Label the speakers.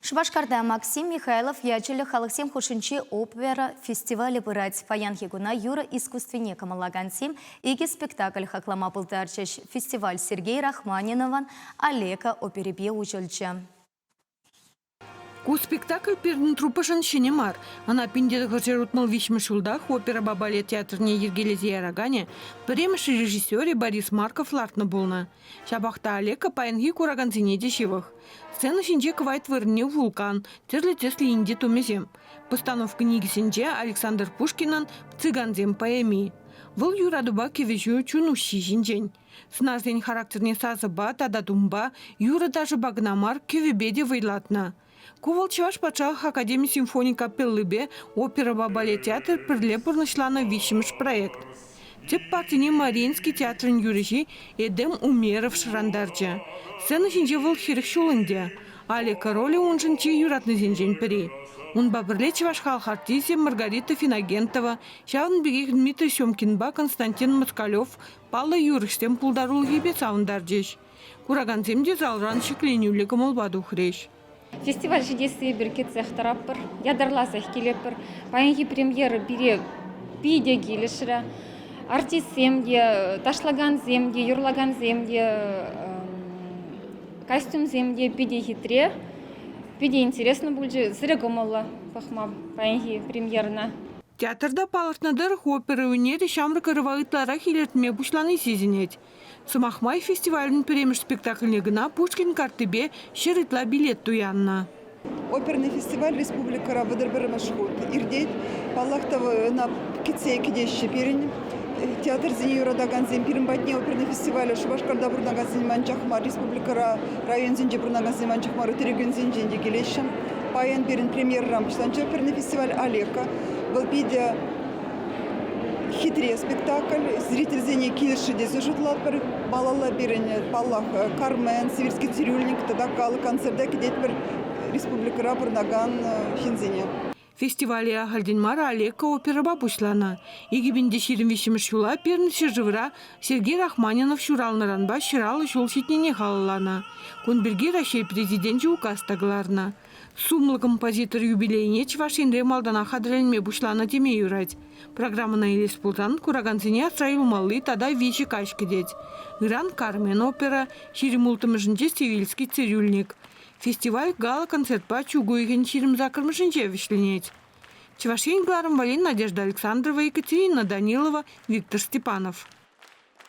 Speaker 1: Шупашкарта Максим Михайлов ячӗллӗ халӑхсем хушшинчи опера фестивалӗ пырать. Паянхи куна юрӑ искусствине кӑмӑллакансем икӗ спектакль хаклама пултарчӗҫ. Фестиваль Сергей Рахманиновӑн «Олега» оперипе уҫӑлчӗ.
Speaker 2: Ку спектакль пирӗн труппӑшӑн ҫӗнӗ мар. Ӑна 1963 ҫултах оперӑпа балет театрне йӗркелесе яраканӗ, пӗрремӗш режиссерӗ Борис Марков лартнӑ пулнӑ. Ҫапах та Олега паянхи куракансене те ҫывӑх. Сцена ҫинче кӑвайт вырӑнне вулкан, тӗрлӗ тӗслӗ инди тумӗсем. Постановка никӗсӗнче Александр Пушкинӑн «Цыгансем» поэми. Вӑл юратупа кӗвӗҫӳ чун уҫҫи ҫинчен. Сӑнарсен характерне сасӑпа тата тумпа, юрӑ-ташӑпа кӑна мар, кӗвӗпе те вӑйлатнӑ. Ку вӑл Чӑваш патшалӑх академи симфони капеллипе оперӑпа балет театрӗ пӗрле пурнӑҫланӑ виҫҫӗмӗш проект. Тӗп партине Мариинский театрӗн юрӑҫи Эдем Умеров шӑрантарчӗ. Сцена ҫинче вӑл 40 ҫул ӗнтӗ. Алика ролӗ уншӑн чи юратнисенчен пӗри. Унпа пӗрле чӑваш халӑх артисчӗ Маргарита Финогентова, ҫавӑн пекех Дмитрий Семкинпа Константин Москалев паллӑ юрӑҫсем пултарулӑхӗпе савӑнтарчӗҫ. Куракансем те залран ҫӗкленӳллӗ кӑмӑлпа тухрӗҫ.
Speaker 3: Фестиваль ҫитесси эпир кӗтсех тӑратпӑр, ятарласах килетпӗр. Паянхи премьера пире питӗ килӗшрӗ. Артистсем те, ташлакансем те, юрлакансем те, костюмсем те питӗ хитре, питӗ интересно пулчӗ. Сӗре кӑмӑллӑ пӑхма паянхи премьерӑна.
Speaker 2: Театрта палӑртнӑ тӑрӑх, опера ӳнерӗ ҫамрӑк ӑрӑва ытларах илӗртме пуҫлани сисӗнет. Сӑмах май, фестивалӗн пӗрремӗш спектакльне кӑна Пушкин карттипе 100 ытла билет туяннӑ.
Speaker 4: Оперный фестиваль республикӑра 31-мӗш хут иртет. Паллах та, ӑна кӗтсе кӗтеҫҫӗ пирӗн театрсене юратакансем. Пирӗн патне оперный фестивале Шупашкарта пурӑнакансем анчах мар, республикӑра, районсенче пурӑнакансем анчах мар, ытти регионсенчен те килеҫҫӗ. Паян пирӗн премьерӑран пуҫланчӗ оперный фестиваль «Олега». Вӑл питӗ хитре спектакль, зрительсене килӗшрӗ тесе шутлатпӑр. Малалла пирӗн, паллах, Кармен, Сибирский цирюльник тата гала-концерта кӗтетпӗр республикӑра пурӑнакан ҫынсене.
Speaker 2: Фестивале ахальтен мар Олег оперӑпа пуҫланӑ. 2023 ҫула пирӗн ҫӗршывра Сергей Рахманинов ҫуралнӑранпа 150 ҫул ҫитнине халалланӑ. Кун пирки Раҫҫей Президенчӗ указ та кӑларнӑ. Сумлӑ композитор юбилейне Чӑваш Енре малтанах хатӗрленме пуҫланӑ теме юрать. Программӑна илес пулсан куракансене асра юлмалли тата виҫӗ каҫ кӗтет. Ыран Кармен опера, 26-мӗшӗнче Севильский цирюльник. Фестиваль гала-концертпа чӳк уйӑхӗн 28-мӗшӗнче вӗҫленет. Чӑваш Ен кӑларӑм валли Надежда Александрова, Екатерина Данилова, Виктор Степанов.